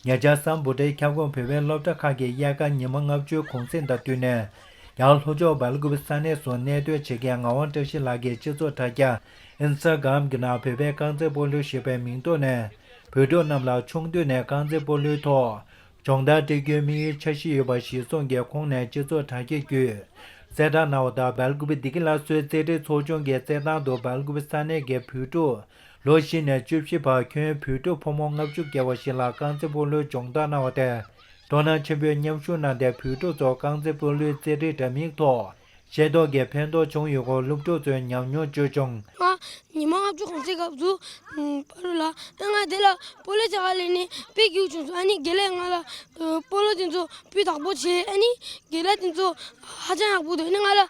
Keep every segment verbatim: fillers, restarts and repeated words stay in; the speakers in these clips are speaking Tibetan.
ཉེ་ཆར་སམ་བྷོ་ཊའི་ཁྱབ་ཁོངས་བོད་པའི་སློབ་གྲྭ་ཁག་གི་དབྱར་ཁ་ཉི་མ་ལྔ་བཅུའི་གུང་གསེང་དང་བསྟུན་ནས། ཡང་ལྷོ་ཕྱོགས་སྦེལ་ཀོབ་ས་གནས་སུ་གནས་སྡོད་བྱེད་མཁན་ངག་དབང་བཀྲ་ཤིས་ལགས་ཀྱི་སྤྱི་ཚོགས་དྲ་རྒྱ་Instagram གྱི་ནང་བོད་པའི་རྐང་རྩེད་སྤོ་ལོ་ཞེས་པའི་མིང་ཐོག་ནས། བོད་ཕྲུག་རྣམས་ལ་ཆུང་དུས་ནས་རྐང་རྩེད་སྤོ་ལོའི་ཐོག་སྦྱོང་བརྡར་སྤྲད་རྒྱུའི་དམིགས་ཡུལ་འཆར་གཞི་ཡོད་པ་གཞིར་བཟུང་གིས་ཁོང་ནས་སྤྱི་ཚོགས་དྲ་རྒྱ་བརྒྱུད་གསལ་བསྒྲགས་གནང་བ་ལྟར། སྦེལ་ཀོབ་བདེ་སྐྱིད་ལ་སོའི་རྩེད་འགྲན་ཚོགས་ཆུང་གི་རྩེད་ཐང་དུ་སྦེལ་ཀོབ་ས་གནས་ཀྱི་བོད་ཕྲུག་ལོ་བཞི་ནས་བཅུ་བཞི་བར་ཁྱོན་བོད་ཕྲུག་ཕོ་མོ་ལྔ་བཅུ་བརྒལ་བ་ཞིག་ལ་རྐང་རྩེད་སྤོ་ལོའི་སྦྱོང་བརྡར་གནང་བ་དེ། སྤྲོ་སྣང་ཆེན་པོས་མཉམ་ཞུགས་གནང་སྟེ། བོད་ཕྲུག་ཚོར་རྐང་རྩེད་སྤོ་ལོའི་རྩེད་རིགས་འདྲ་མིན་ཐོག་ཤེས་རྟོགས་ཀྱི་ཕན་ཐོགས་བྱུང་ཡོད་སྐོར་སློབ་ཕྲུག་ཚོས་ཉམས་མྱོང་བརྗོད་བྱུང་། ང་ཉི་མ་ལྔ་བཅུ་གུང་སེང་སྐབས་སུ་ཨ་པ་རུ་ལ་ཨ་ང་དེ་ལ་སྤོ་ལོ་རྩེ་ག་ལས་ནི་དཔེ་སྐྱིད་པོ་བྱུང་སོང་། ཨ་ནི་དགེ་ལས་ང་ལ་ཨ་སྤོ་ལོ་དེ་ཚོ་སྤུས་དག་པོ་བྱས། ཨ་ནི་དགེ་ལས་དེ་ཚོ་ཧ་ཅང་ཡག་པོ་འདུག་ཨ་ནི་ང་ལ་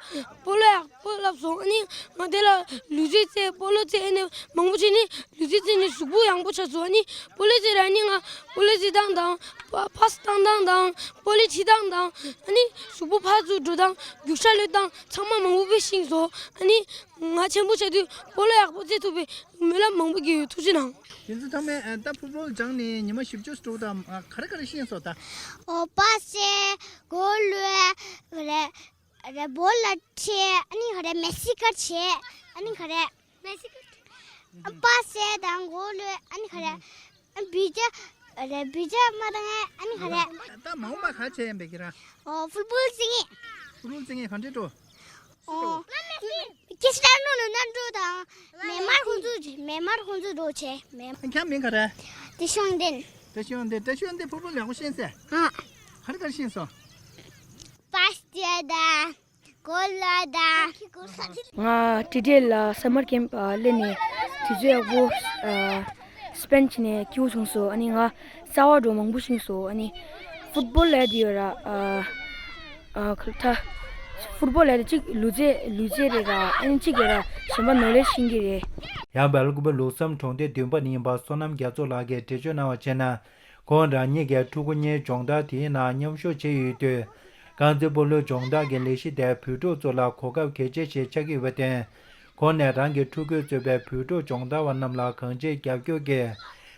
སྤོ་ལོ་ཡག་པོ་བསླབས་སོང་། ཨ་ནི་ང་དེ་ལ་ལུས་རྩལ་རྩེ་སྤོ་ལོ་རྩེ་ཨ་ནི་མང་པོ་བྱས་ནི་ལུས་རྩལ་རྩེ་ནི་གཟུགས་པོ་ཡངས་པོ་ཆགས་སོང་། ཨ་ནི་སྤོ་ལོ་རྩེ་ར་ཨ་ནི་ང་སྤོ་ལོ་རྩེ་སྟངས་དང་པ་པཱས་བཏང་སྟངས་དང་སྤོ་ལོ་ཁྲིད་སྟངས་དང་ཨ་ནི་གཟུགས་པོ་ཕར་ཚུར་འགྲོ་སྟངས་རྒྱུག་ཤར་གློད་སྟངས་ཚང་མ་མང་པོ་དཔེ་ཤེས་སོང་། ཨ་ནི་ང་ཆེན་པོ་ཆགས་དུས་སྤོ་ལོ་ཡག་པོ་རྩེ་ཐུབ་པའི་སྨོན་ལམ་མང་པོ་བརྒྱབ་ཡོད། ཐུགས་རྗེ་གནང་། རྒྱལ་མཚན་ཐོགས་མེད། ཨ་ད་ཕུཊ་བོལ་སྦྱངས་ནས་ཉི་མ་བཞི་བཅུ་ཙམ་འགྲོ་དང་། ཨ་ག་རེ་ག་རེ་ཤེས་སོང་ད། ཨོ་པཱས་བྱས། གོལ་བླུགས། རེད་རེད། བོལ་ལ་ཁྲིད། ཨ་ནི་ག་རེ་མེ་སི་ཀར་བྱས། ཨ་ནི་ག་རེ་མེ་སི་ཀར་ཨ་པཱས་བྱས་དང་གོལ་བླུགས། ཨ་ནི་ག་རེ་ཨ་བི་ཇ་རེད། བི་ཇ་མ་དང་ཨ་ནི་ག་རེ། ད་མ་འོངས་པ་ག་བྱས་ཡིན་པས་ཁྱེད་རང་། ཨོ་ཕུཊ་བོལ་རྩེ་ངེས། ཕུཊ་བོལ་རྩེ་ངེས་ག་འདྲས་འགྲོ། ཨོ། ཁྲིས་ཊི་ཡ་ནོ་རོ་ནལ་ཌོ་དང་ནེ་མར་ཁོང་ཚོ་ནེ་མར་ཁོང་ཚོ་འགྲོ་བྱས། ནེ་མར། ཁྱེད་མིང་ག་རེ། ཏེ་ཤོང་ཏེན། ཏེ་ཤོང་ཏེན། ཏེ་ཤོང་ཏེན་ཕུཊ་བོལ་ཡག་པོ་ཤེས་སེ། ཨ། ག་རེ་ག་རེ་ཤེས་སོང་། པཱས་བྱས་དང་། གོལ་བླུགས་དང་། ང་ཊི་ཊི་ཨེལ་ལ་སམ་མར་ཀེམ་པ་སླེབས་ནས་དུས་ཚོད་ཡག་པོ་ཨ་སྤེན་བྱས་ནས་སྐྱིད་པོ་བྱུང་སོང་། ཨ་ནི་ང་རྩ་བ་འགྲོ་མང་པོ་ཤེས་སོང་། ཨ་ནི་ཕུཊ་བོལ་ལབ་དེ་ཡོད་ར། ཨ་ཨ་ཁ་ལ་ད་ཕུཊ་བོལ་ལབ་དེ་གཅིག་ལུས་རྩལ་ལུས་རྩལ་རེད་ར། ཨ་ནི་གཅིག་ཡོད་ར་གཞན་པ་ནོ་ལེ་ཇི་ཤེས་ཀྱི་རེད། ཡང་སྦེལ་ཀོབ་ལུགས་བསམ་གྲོང་སྡེ་བདུན་པ་ནས་ཡིན་པ་བསོད་ནམས་རྒྱ་མཚོ་ལགས་ཀྱིས་འགྲེལ་བརྗོད་གནང་བ་བྱས་ན། ཁོང་རང་ཉིད་ཀྱི་ཕྲུ་གུ་གཉིས་སྦྱོང་བརྡར་དེའི་ནང་མཉམ་ཞུགས་བྱས་ཡོད་དུས། རྐང་རྩེད་སྤོ་ལོའི་སྦྱོང་བརྡར་གྱི་ལས་གཞི་དེ་བོད་ཕྲུག་ཚོ་ལ་གོ་སྐབས་གལ་ཆེ་ཞིག་ཆགས་ཀྱི་ཡོད་པར་བརྟེན། ཁོང་ནས་རང་གི་ཕྲུ་གུས་གཙོས་པའི་བོད་ཕྲུག་སྦྱོང་བརྡར་བ་རྣམས་ལ་གང་ཅིའི་རྒྱབ་སྐྱོར་གྱིས་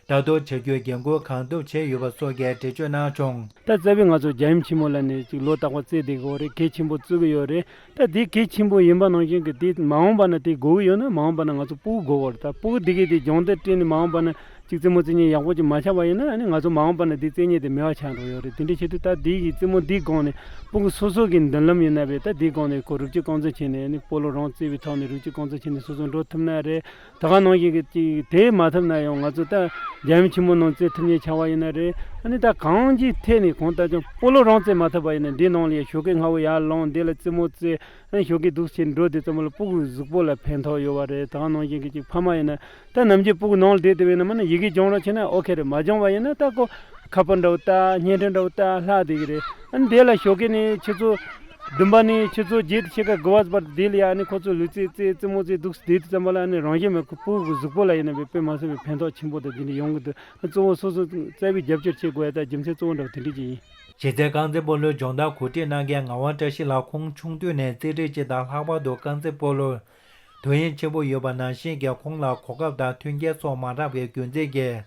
ལྟ་རྟོག་བྱ་རྒྱུའི་འགན་ཁུར་གང་ཐུབ་བྱས་ཡོད་པ་སོགས་ཀྱི་འགྲེལ་བརྗོད་གནང་བྱུང་། ད་རྩ་བའི་ང་ཚོ་རྒྱལ་ཡུམ་ཆེན་མོ་ལ་ནི་ཅིག་ལོ་རྟག་པར་རྩེད་བསྡད་དགོས་རེད། གལ་ཆེན་པོ་བརྩི་གི་ཡོད་རེད། ད་དེ་གལ་ཆེན་པོ་ཡིན་པ་ནང་བཞིན་གྱི་དེ་མ་འོངས་པ་ན་དེ་དགོས་ཀྱི་ཡོད་ན་མ་འོངས་པ་ན་ང་ཚོ་སྤུ་གུ་དགོས་པ་རེད། ད་སྤུ་གུ་དེ་གས་དེ་སྦྱོང་བརྡར་སྤྲད་ནས་མ་འོངས་པ་ན་ཅིག་རྩེད་མོ་རྩེ་མཁན་ཡག་པོ་ཅིག་མ་ཆགས་པ་ཡིན་ན། ཨ་ནི་ང་ཚོ་མ་འོངས་པ་ན་དེ་རྩེད་མཁན་དེ་མེད་པ་ཆགས་འགྲོ་ཡོད་རེད། དེ་འདྲའི་ཆེད་དུ་ད་དེ་གི་རྩེད་མོ་འདིའི་སྒང་ནས་སྤུ་གུ་སོ་སོ་གི་མདུན་ལམ་ཡིན་ན་བས་ད་དེའི་སྒང་ནས་ཁོ་རུབ་ཅིག་རྐང་འཛིན་བྱས་ནས། ཨ་ནི་སྤོ་ལོ་རང་རྩེ་བའི་ཐོག་ནས་རུབ་ཅིག་རྐང་འཛིན་བྱས་ནས་སོ་སོ་འགྲོ་ཐུབ་ན་རེད། ད་ག་ནང་བཞིན་གྱི་ཅིག་དེ་མ་ཐུབ་ན་ཡང་ང་ཚོ་ད་རྒྱལ་ཡུམ་ཆེན་མོ་ནང་རྩེད་ཐུབ་མཁན་ཆགས་པ་ཡིན་ན་རེད། ཨ་ནི་ད་གང་ཅིའི་ཐད་ནས་གང་ལྟར་ཀྱང་སྤོ་ལོ་རང་རྩེད་མ་ཐུབ་པ་ཡིན་ན་འདི་ནང་ལ་ཡ་ཞོགས་ཀས་སྔ་པོ་ཡར་ལངས། འདི་ལ་རྩེད་མོ་རྩེ། ཨ་ནི་ཞོགས་ཀས་འདུག་སེ་འགྲོ་དུས་ཙམ་པ་ལ་སྤུ་གུའི་གཟུགས་པོ་ལ་ཕན་ཐོགས་ཡོད་པ་རེད། ད་ག་ནང་བཞིན་གྱི་ཅིག་ཕ་མ་ཡིན་ན་ད་ནམ་རྒྱུན་སྤུ་གུ་ནང་ལ་བསྡད་དེ་བས་ན་མིན་ན་ཡི་གེ་སྦྱོང་རོགས་བྱས་ན་ཨོ་ཁེ་རེད། མ་སྦྱོང་བ་ཡིན་ན་ད་ཁོ་ཁ་པར་འདྲ་བོ་ལྟ། བརྙན་འཕྲིན་འདྲ་བོ་ལྟ་ལྷག་བསྡད་ཀྱི་རེད། ཨ་ནི་དེ་ལ་ཞོགས་ཀས་ནས་ཆུ་ཚོད་བདུན་པ་ནས་ཆུ་ཚོད་བརྒྱད་དང་ཕྱེད་ཀ་དགུ་པ་བར་དེ་ལ་ཡ་ཨ་ནི་ཁོ་ཚོ་ལུས་རྩལ་རྩེད། རྩེད་མོ་རྩེ་འདུག་སེ་བསྡད་དུས་ཙམ་པ་ལ་ཨ་ནི་རང་བཞིན་མེད་ཁོ་སྤུ་གུ་གི་གཟུགས་པོ་ལ་ཡིན་ན་དཔེ་དཔེ་མ་སྲིད་པའི་ཕན་ཐོགས་ཆེན་པོ་དང་དེ་འདྲ་ཡོང་གི་འདུག་གཙོ་བོ་སོ་སོ་རྩ་བའི་རྒྱབ་སྐྱོར་བྱེད་དགོས་ཡ་ད་རྒྱུ་མཚན་གཙོ་བོ་འདྲ་བོ་དེ་འདྲ་ཅིག་ཡིན། གཞི་རྩའི་རྐང་རྩེད་སྤོ་ལོའི་སྦྱོང་བརྡར་གོ་སྒྲིག་གནང་མཁན་ངག་དབང་བཀྲ་ཤིས་ལགས། ཁོང་ཆུང་དུས་ནས་རྩེད་རིགས་སྤྱི་དང་ལྷག་པར་དུ་རྐང་རྩེད་སྤོ་ལོར་དོ་དབྱིངས་ཆེན་པོ་ཡོད་པ་ནང་བཞིན་གྱི་ཁོང་ལ་གོ་སྐབས་དང་མཐུན་རྐྱེན་སོགས་མ་རག་པའི་རྒྱུ་མཚན་གྱིས།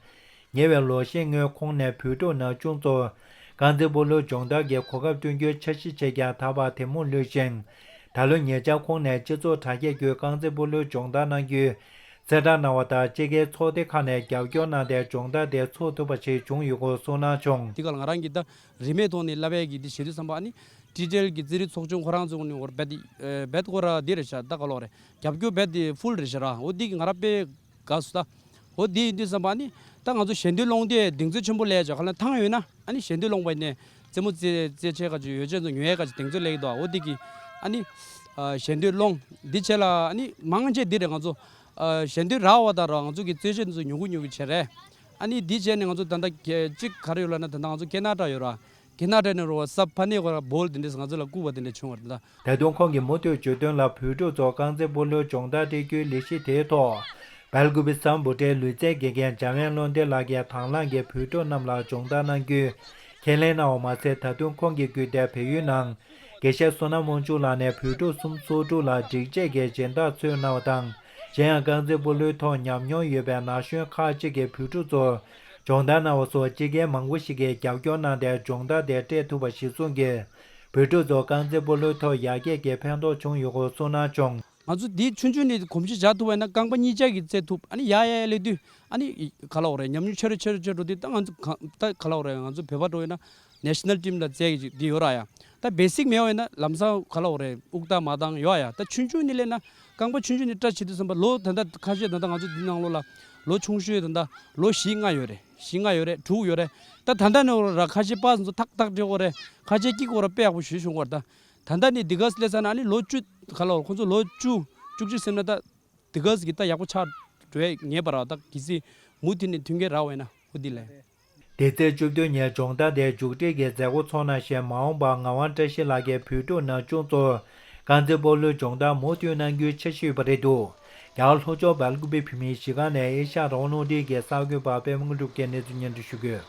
ཉེ་བའི་ལོ་ཤས་སྔོན་ཁོང་ནས་བོད་ཕྲུག་ན་ཆུང་ཚོར་རྐང་རྩེད་སྤོ་ལོའི་སྦྱོང་བརྡར་གྱི་གོ་སྐབས་བསྐྲུན་རྒྱུའི་འཆར་གཞི་བྱས་ཀྱང་། ད་བར་དེ་མུར་ལུས་ཤིང་། ད་ལོ་ཉེ་ཆར་ཁོང་ནས་སྤྱི་ཚོགས་དྲ་རྒྱ་བརྒྱུད་རྐང་རྩེད་སྤོ་ལོའི་སྦྱོང་བརྡར་གནང་རྒྱུའི་གསལ་བསྒྲགས་གནང་བ་ལྟར། སྤྱི་ཁའི་ཚོགས་སྡེ་ཁག་ནས་རྒྱབ་སྐྱོར་གནང་སྟེ་སྦྱོང་བརྡར་དེ་ཚུགས་ཐུབ་པ་ཞིག་བྱུང་ཡོད་སྐོར་གསུངས་གནང་བྱུང་། འདི་ག་ལ་ང་རང་གིས་ད་རིན་མེད་ཐོག་ནས་བསླབ་ཡས་ཀྱི་འདི་བྱེད་དུས་ཙམ་པ། ཨ་ནི་ཊི་ཊི་ཨེལ་གྱི་རྩེད་རིགས་ཚོགས་ཆུང་ཁོ་རང་ཚོ་ནས་འོར་རྦད་དེ་རྦད་ཁོ་ར་འདི་རེད་ཤག་ད་ག་ལོག་རེད། རྒྱབ་སྐྱོར་རྦད་དེ་ཕུལ་རེད་ཤག་ར། འོ་འདི་གིས་ང་རང་དཔེ་དགའ་སོང་ད། འོ་འདི་ཡིན་དུས་ཙམ་པ་ཨ་ནི་ད་ང་ཚོ་ཞལ་འདོན་སློང་དུས་གདེང་ཚོད་ཆེན་པོ་སླེབས་ཡ་ཅིག་ག་ལ་ཐང་ཡོད་ན། ཨ་ནི་ཞལ་འདོན་སློང་བ་ཡིན་ནའི་རྩེད་མོ་རྩེ་རྩེ་བྱེད་ག་ཅིག་ཡོ་བྱད་ཚོ་ཉོ་ཡ་ག་ཅིག་གདེང་ཚོད་སླེབས་ཀྱི་འདུག་འོ་འདི་གིས་ཨ་ནི་ཨ་ཞལ་འདོན་སློང་། འདི་བྱས་ལ་ཨ་ནི་མང་ཆེ་འདི་རེད། ང་ཚོ་ཨ་ཞལ་འདོན་རག་པ་དང་ར་ང་ཚོ་གི་རྩེད་ཆས་འདི་ཚོ་ཉོ་གི་ཉོ་གི་བྱས་རེད། ཨ་ནི་འདི་བྱས་ནས་ང་ཚོ་ད་ལྟ་ག་ཅིག་ག་རེ་ཡོད་ལབ་ན། ད་ལྟ་ང་ཚོ་ཀེ་ན་ཌ་ཡོད་ར། ཀེ་ན་ཌ་ནས་རོ་བ་སབ་ཕ་ནས་གོ་ར་བོལ་དེ་འདྲས་ང་ཚོ་ལ་བསྐུར་བ་དེ་འདྲས་བྱུང་བ་རེད་ད། ད་དུང་ཁོང་གིས་མུ་མཐུད་བརྗོད་དོན་ལ། བོད་ཕྲུག་ཚོར་རྐང་རྩེད་སྤོ་ལོའི་སྦྱོང་བརྡར་སྤྲད་རྒྱུའི་ལས་གཞི་དེའི་ཐོག་སྦེལ་ཀོབ་སམ་བྷོ་ཊའི་ལུས་རྩལ་དགེ་རྒན་འཇམ་དབྱངས་བློ་ལྡན་ལགས་ཀྱིས་དང་བླངས་ཀྱིས་བོད་ཕྲུག་རྣམས་ལ་སྦྱོང་བརྡར་གནང་རྒྱུའི་ཁས་ལེན་གནང་བ་མ་ཟད། ད་དུང་ཁོང་གིས་བརྒྱུད་དེ་བལ་ཡུལ་ནང་དགེ་བཤེས་བསོད་ནམས་དབང་ཕྱུག་ལགས་ནས་བོད་ཕྲུག་སུམ་ཅུ་སོ་དྲུག་ལ་སྒྲིག་ཆས་ཀྱི་སྦྱིན་བདག་འཚོལ་གནང་བ་དང་། གཞན་ཡང་རྐང་རྩེད་སྤོ་ལོའི་ཐོག་ཉམས་མྱོང་ཡོད་པའི་ན་གཞོན་ཁག་ཅིག་གིས་བོད་ཕྲུག་ཚོར་ སྦྱོང་བརྡར་གནང་བ་སོགས་སྤྱི་སྒེར་མང་པོ་ཞིག་གིས་རྒྱབ་སྐྱོར་གནང་སྟེ་སྦྱོང་བརྡར་དེ་སྤྲད་ཐུབ་པ་གཞིར་བཟུང་གིས་བོད་ཕྲུག་ཚོ་རྐང་རྩེད་སྤོ་ལོའི་ཐོག་ཡར་རྒྱས་ཀྱི་ཕན་ཐོགས་བྱུང་ཡོད་སྐོར་གསུངས་གནང་བྱུང་། ང་ཚོ་འདི་ཆུང་ཆུང་ནས་གོམས་གཤིས་བཞག་ཐུབ་པ་ཡིན་ན་རྐང་པ་གཉིས་ཆ་གིས་རྩེད་ཐུབ། ཨ་ནི་ཡར་ཡར་ཡར་སླེབས་དུས་ཨ་ནི་ག་ལབ་དགོས་རེད། ཉམས་མྱོང་ཆེ་རུ་ཆེ་རུ་ཆེ་རུ་འགྲོ་དུས་ད་ང་ཚོ་ག་ད་ག་ལབ་དགོས་རེད། ང་ཚོ་བོད་པ་འགྲོ་ཡིན་ན་ནེ་ཤ་ནལ་ཊིམ་ལ་རྩེད་ཀྱི་འདི་ཡོད་ར་ཡ། ད་བེ་སིག་མེད་པ་ཡིན་ན་ལམ་སང་ག་ལབ་དགོས་རེད། དབུགས་ཐག་མ་བཏང་ཡོད་ཡ། ད་ཆུང་ཆུང་ནས་སླེབས་ན་རྐང་པ་ཆུང་ཆུང་ནས་སྐྲ་བྱེད་དུས་ཙམ་པ་ལོ་ད་ལྟ་ཁ་ཤས་ད་ལྟ་ང་ཚོ་འདི་ནང་ལོགས་ལ་ལོ་ཆུང་ཤོས་ད་ལྟ་ལོ་བཞི་ལྔ་ཡོད་རེད། བཞི་ལྔ་ཡོད་རེད། དྲུག་ཡོད་རེད། ད་ད་ལྟ་ནས་ར་ཁ་ཤས་པ་ཚོ་ཐག་ཐག་འགྲིག་གི་རེད། ཁ་ཤས་སྐྱིད་གི་རེད། དཔེ་ཡག་པོ་ཞེ་པོ་བྱུང་གི་རེད། ད་ད་ལྟ་ནས་འདི་ག་སླེབས་ཚར་ན་ཨ་ནི་ལོ་བཅུ་ག་ལབ་དགོས་རེད། ཁོང་ཚོ་ལོ་བཅུ་བཅུ་གཅིག་ཟིན་ན་ད་འདི་ག་གི་ད་ཡག་པོ་ཆགས་འགྲོ་ཡས་ངེས་པ་རེད། ད་གལ་སྲིད་མུ་མཐུད་ནས་མཐུན་རྐྱེན་རག་པ་ཡིན་ན། འོ་འདི་ལས། འདི་ཚེས་བཅུ་བདུན་ཉིན་སྦྱོང་བརྡར་དེ་མཇུག་སྒྲིལ་གྱི་མཛད་སྒོ་ཚོགས་གནང་ཞིང་། མ་འོངས་པར་ངག་དབང་བཀྲ་ཤིས་ལགས་ཀྱིས་བོད་ཕྲུག་ན་ཆུང་ཚོར་རྐང་རྩེད་སྤོ་ལོའི་སྦྱོང་བརྡར་མུ་མཐུད་གནང་རྒྱུའི་འཆར་གཞི་ཡོད་པ་རེད་འདུག། རྒྱ་གར་ལྷོ་ཕྱོགས་སྦེལ་ཀུ་པེ་བོད་མིའི་གཞིས་ཁང་ནས་ཨེ་ཤ་ཡ་རང་དབང་རླུང་འཕྲིན་གྱི་གསར་འགོད་པ་པད་མ་དངོས་གྲུབ་ཀྱིས་གནས་ཚུལ་སྙན་སྒྲོན་ཞུ་གི་ཡོད།